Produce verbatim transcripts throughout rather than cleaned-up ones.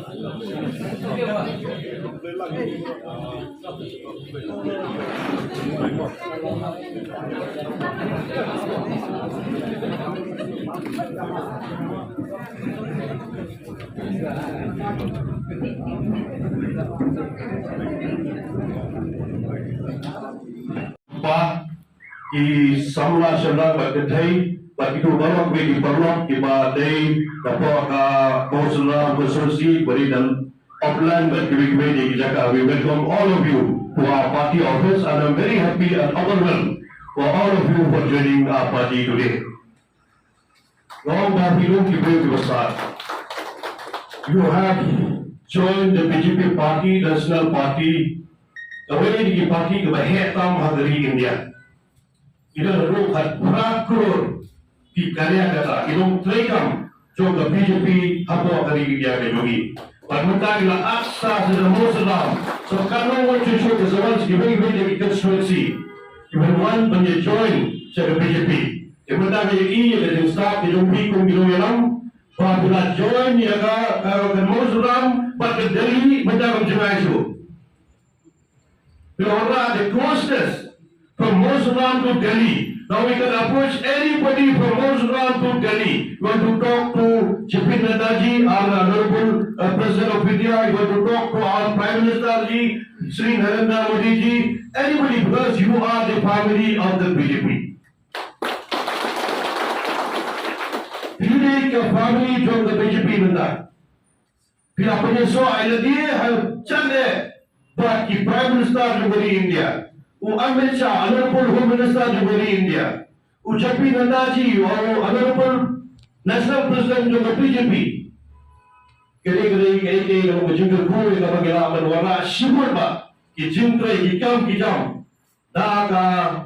Ba ki samla shynrang bad kynthei bad kito baroh kiwei ki paralok kiba dei hapoh ka Mawsynram constituency, bad i dang Auckland bad kiwei kiwei de ki jaka. We welcome all of you to our party office and I'm very happy and overwhelmed for all of you for joining our party today. Long ba phi long ki briew kiba stad. You have joined the B J P party, the national party. Kawei na ki party kaba heh tam ha ka ri India. Ki don haduh khatphra klur ki karyakarta, ki nongtrei kam jong ka B J P hapoh ka ri India ka jong ngi. Bad mynta ki la aksa sha ka Mawsynram. So katno ngut shuh shuh ki sa wan sha kiwei kiwei de ki constituency kiban wan ban ïa join sha ka B J P. Te mynta ka ïa i ïa ka jingstad ka jong phi kum ki nongïalam ba phi la join ïa ka, ka, ka Mawsynram bad ka Delhi mynta kam jngai shuh. Phi la wanrah the closest from Mawsynram to Delhi. Now we can approach anybody from Mawsynram to Delhi. You want to talk to J P Nadda ji, our honorable, uh, President of India. You want to talk to our Prime Minister ji, Shri Narendra Modi ji. Anybody, because you are the family of the B J P. Phi dei ka family jong ka B J P mynta. Phi la pynïasoh ïa lade ha jan eh bad ki Prime Minister jong ka ri India, u Amit Shah, Honorable Home Minister jong ka ri India, u J P Nadda ji, u Honorable National President jong ka B J P. Kane kane kane kane ka jingkyrkhu kaba ngi lah ban wanrah shibun bha ki jingtrei ki kam ki jam. Da ka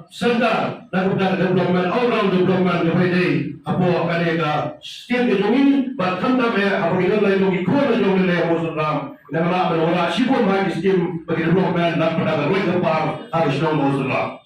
center, da ka bynta development, all round development, kaba dei hapoh kane ka state ka jong ngi, bad khamtam eh hapoh ki don lai jong ki khun jong ngi ha Mawsynram, ngi lah ban wanrah shibun bha ki scheme bad ki development, da ka bynta ka roi ka par ha ka shnong Mawsynram.